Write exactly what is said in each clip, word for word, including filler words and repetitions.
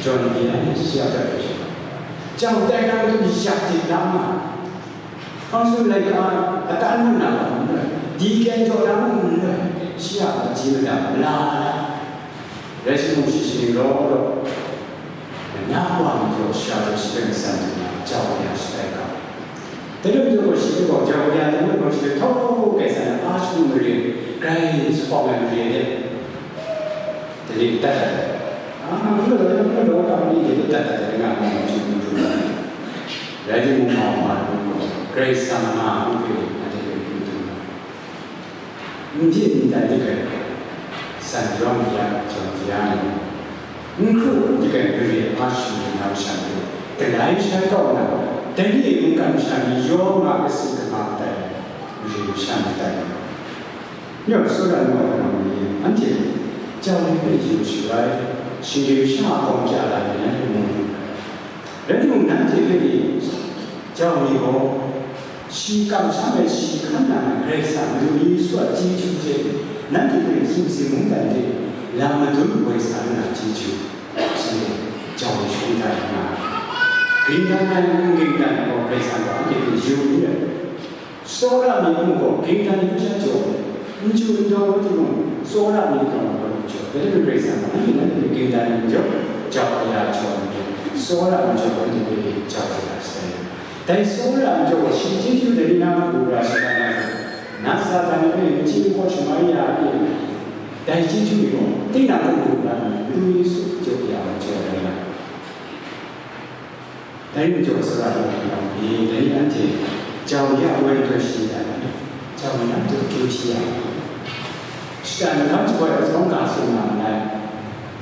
John Vianney shi a prat hpe shi, jau tai na matu yak dik la nga, hpang sum laika adan lu na mung n rai, dikyen jaw na mung n rai, shi a machyi mada mala ai. Rai timung, shi shaning law law, na Wa majaw sha hte shi hpe matsan du na, jau ya shatai ga. Dai lam majaw gaw, shi gaw jau ya, dai lam gaw shi hpe htau kai san ai, a shagu mare, grai sa hkawng ai mare de, dai ni dat dat ai. A, n galaw ai, n galaw ai, ni de dat dat ai, nga nga, shi hpe hkrum ai. Rai timung, mau ma ai gaw, Karai Kasang nga ai hpe anhte hpe hkrum hkrum ai. N byin n tai dik ai, san yawng ya, jawng ya ai, n hkru dik ai mare a shagu na masha ni, galai shai kau nna, dai ni mungkan masha ni yawng a kasi kama tai ai mare masha ni tai. Nyaw tsawra nau hkra ni, anhte jau ni hpe yu sharai, shinggyim sha a kawng kya la ni, nanhte mu mu ai. Rai timung, nanhte hpe ni jau ni gaw, shi kamsham ai, shi hkan nang ai Karai Kasang Madu Yesu a chyeju hte nanhte hpe sumsing mungdan de lam madun woi sa nna chyeju, shi jau ni shawng da ai nga ai. Ging dan ai, n ging dan ai gaw, Karai Kasang gaw anhte hpe yu n rai. Tsawra mi mung gaw, ging dan ai sha jaw, n chyu n daw rai timung, tsawra mi gaw, gaw n jaw. Dai hte maren Karai Kasang gaw, anhte nanhte hpe ging dan ai majaw, jau ya jaw ai, tsawra mi jaw, anhte hpe jau ya sai. Dai tsawra mi jaw gaw, shi chyeju dai ni na matu ra shaga na, na Satan hpe n chye n hkaw shamai ya ai, dai chyeju ni gaw, tinang hpe matu ra nna, Madu Yesu jaw ya ai jaw ai nga ai. Dai majaw, tsawra ni yawng e, dai ni anhte jau ni a woi daw shi ai, jau ni a daw kyu shi ai. Shatan hkam jahpawt ai zawn ga tsun nga nngai.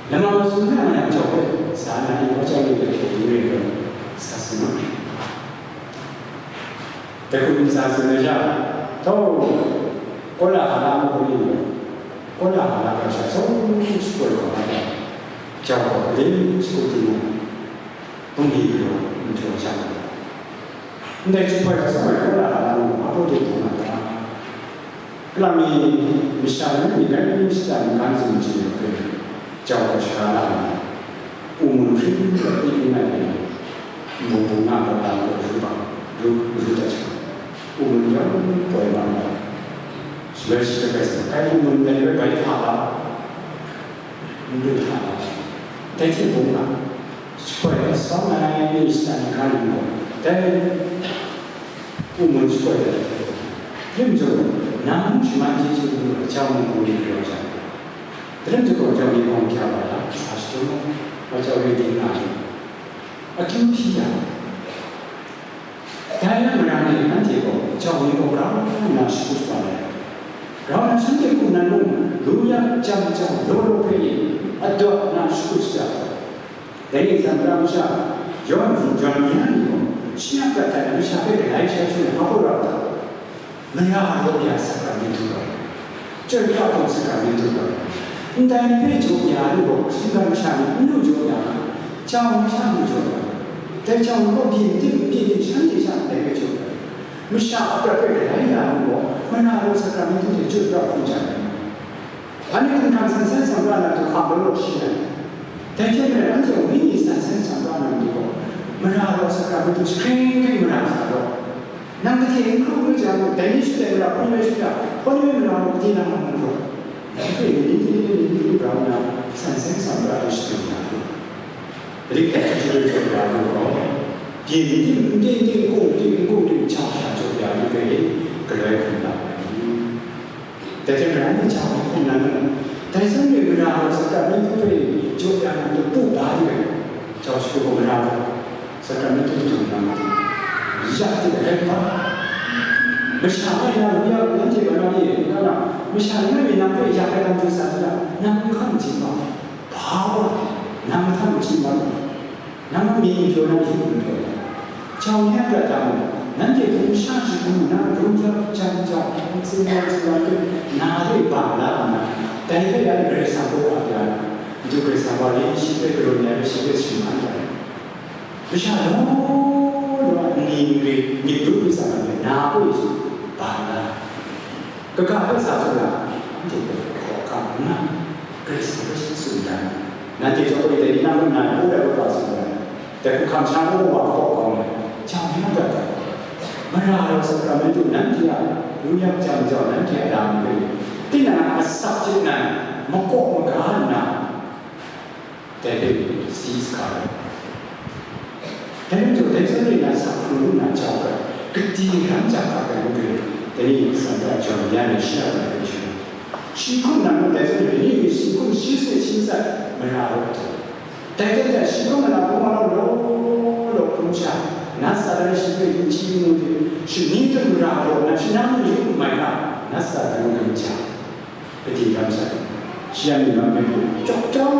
Lama tsun na yang jau hpe sa na, i hpaw jau ni hpe hkye du re ai, sa tsun na. Dai hku ntsa tsun ai sha, htau, Kola Hala mung hkrum yu, Kola Hala gaw sha sawng shakut gaw mat ai, jau gaw gade shakut timung, bungli galaw n jaw sha, ndai jahpawt ai sawng ai Kola Hala mung hpa baw de hkrum nga ta? Kalang mi masha langai mi grai shada n gan tsun chye ai hpe, jau gaw shaga la nna, u mun hpring hpring ai ni, nbung bung nga ai lam gaw ru bang, ru, ru dat jang, u mun yawng poi mat ai. Shaloi shi hpe grai tsun, kai u mun dai hpe bai hta la, n du hta la, dai hte bung nga, shapoi asawng ai ni shada ni ga ni gaw, dai u mun shapoi dat ai hte, rim jaw, nang shaman chyeju n lu ai jau ni hku ni galaw jang, dai lam jaw gaw jau ni hkawng hkya wa la, sa shadum ai, wa jau rai ting nga ai, akyu hpyi ya. Dai na mara ni anhte gaw jau ni gaw grau nna shagu shaga ai. Grau nna shanhte hku nan mung, lu ya jam jau law law hpe ni, adawt nna shagu shaga ai. Dai ning hta mara masha, Yawhan hpung jawn ya ni gaw, shi a prat hta e masha hpe galai shai shung hpa hkau ra u ta? Mara law ya sakramentu gaw, chyoi pra hpung sakramentu gaw, ndai hpe jaw ya ai gaw, shinggan masha ni n lu jaw ya ai, jau masha lu jaw ya ai, dai jau gaw byin tim n byin tim shanhte sha ndai hpe jaw ya ai, masha a prat hpe galai ya ai gaw, mara law sakramentu hte chyoi pra hpung ja ai. Anhte hkumhkrang san san samra na matu hkam law law shi ai. Dai hte maren anhte a wenyi san san samra na matu gaw, mara law sakramentu jahkring hkring mara sa law. Nang gade n hkru n rai jang, dai ni shut ai mara hpawng rai shut ga, hpawng rai mara gaw gade na nga mu gaw, dai hpe ni ni ni ni ni grau nna san san samra de shadum na u. Rik dat hkrum jaw ya lu gaw, byin ting n ting ting, kung ting n kung ting, jau sha jaw ya lu hpe, galoi hkrum la ai ni? Dai hte maren ni jau hkrum na nu, dai zawn e mara gaw sakramentu hpe jaw ya na matu pu da lu ai, jau shagu gaw mara gaw sakramentu du na matu, ya ting ai ba, masha nga ya lu ya, nanhte ga na ni, n ga na, masha langai mi nang hpe ya ai lam du sa du na, nang n hkam chye ma, hpa wa, nang hkam chye ma, nang a mying n pyaw na, yu n pyaw na, jau ni a prat hta mung, nanhte hpung sha shagu nna, ru jau, jan jau, ntsin jau, ntsin jau hte, na hte bang la nna, dai hpe ya Karai Kasang hpe wa ya na, Madu Karai Kasang wa le, shi hpe galaw ya ai, shi hpe shaman ya ai. Masha law law a nni n re, myit dum mi tsang ai hpe, na hpe bang la ai. Kaga hpe sa tsun na, anhte hpe hkawhkam n nga, Karai Kasang hpe shi tsun dan ai. Nanhte chyawm ai dai ni na hkrum na, u dat u ga tsun ai, dai hku hkam sha u wa hkaw kau ai, jau ni dat ai, mara ai sakramentu nanhte a yu yak jam jau, nanhte a lam hpe, tinang a asak hte nan makaw maga nna, dai hpe si sa hkra ai. Dai majaw, dai zawn e na sa hkrum lu na jau ga, gadi ram jak ga ai ngu hpe, dai ni Santa John ya ni shi a hpe hkrum sha. Shi hkum na mung dai zawn e ni shi hkum shi se shi matsat mara rawt ai. Dai hte hte shi hkum na hpung wa law law law hkrum sha, nat sa ai shi hpe yu chyi yu mu hte, shi ni hte mara rawt na, shi na mung yu mai ga, nat sa ai ngu hkrum sha. Gadi ram sai, shi a myit lam hpe chyawp chyawp,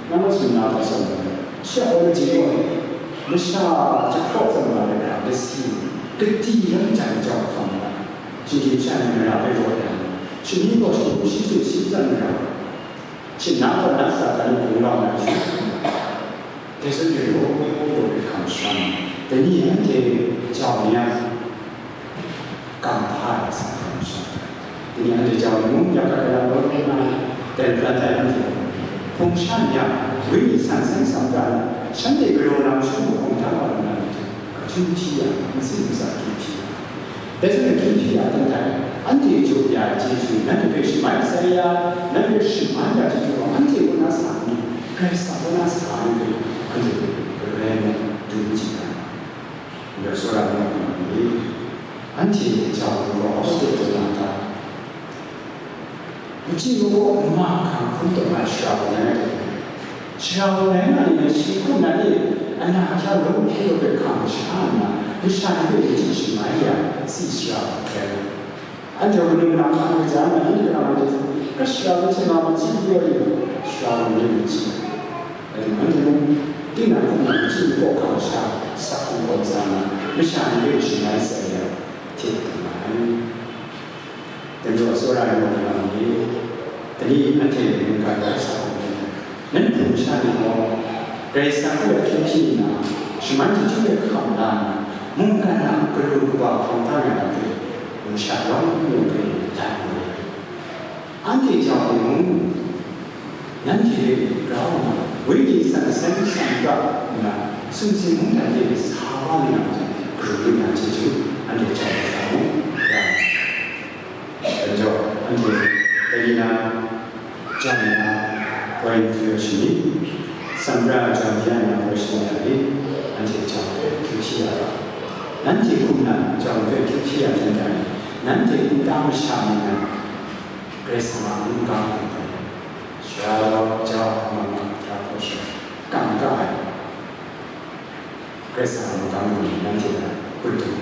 nang a tsun na hta saw, shi a aw lajyi gaw, masha jahpraw tsawm na ai hkra lasi, gadi ram jang jau hkam na, shinggyim sha ni mara hpe rawt yang, shi ni gaw shi hku shi tsun shi tsang mara, shi na gaw nat sa ai ni hpung lau na shi. Dai zawn e law law hpe hkam sha, dai ni anhte jau ni a, kam hpa ai sa hkam sha. Dai ni anhte jau ni mung, ya ka ai lam rawt nna, dai hpang dai anhte hpung sha ni a, wenyi san seng sam ga na, shanhte galaw na masham hkawm hta wa lu na ni hte, hkrum hti ya, matsin matsa hkrum hti ya. Dai zawn e hkrum hti ya dan tai, anhte jaw ya ai chyeju, nanhte hpe shamai sai ya, nanhte hpe shaman ya ai chyeju gaw, anhte kaw na sa ai ni, Karai Kasang kaw na sa ai ni hpe, anhte hpe galoi nna dum chye ai. Ndai tsawra ni a hpung ni, anhte jau ai gaw, hpa tut taw na ta? Machyi makaw nma hkang hkrum taw na shara gaw ngai na hte, shara gaw ngai na ni, shi hkum na ni, ana hkya law hkrum law hpe hkam sha nna, masha ni hpe machyi shamai ya, si shara gaw ngai na. Anhte mung nang hkang kaja na, nanhte hkang hte, kashara hte na machyi pyaw yu, shara gaw ngai machyi. Dai hte anhte mung, tinang hkum na machyi makaw hkang sha, sak hkungdawn sa nna, masha ni hpe shamai sai ya, hte tam ai. Dai majaw, tsawra ai mung nga ni, dai ni anhte mungkan rai sa ai. Nan hpung sha ni gaw, Karai Kasang hpe ahkye hpyi nna, shaman chyeju hpe hkam la nna, mungkan a galu kaba hkawm hta na lam hpe, masha yawng yawng hpe dat mu ai. Anhte jau ai mung, nanhte hpe grau nna, wenyi san seng san ga nna, sumsing mungdan de sa wa ni lam hte, garu lu na chyeju, anhte jau ai sa mu, ya. Dai majaw, anhte dai ni na, jan na, woi n hkyu ai shani, sambra jan ya na woi shani hta e, anhte jau hpe hkyu hti ya ga. Nanhte hkum na jau hpe hkyu hti ya hten hta e, nanhte nta masha ni nan, Karai Kasang a mungga hkum hpe, shara gaw jau hkam ma ma hkra hkaw shawng, kam ga ai. Karai Kasang a mungga hkum ni nanhte hta kut dum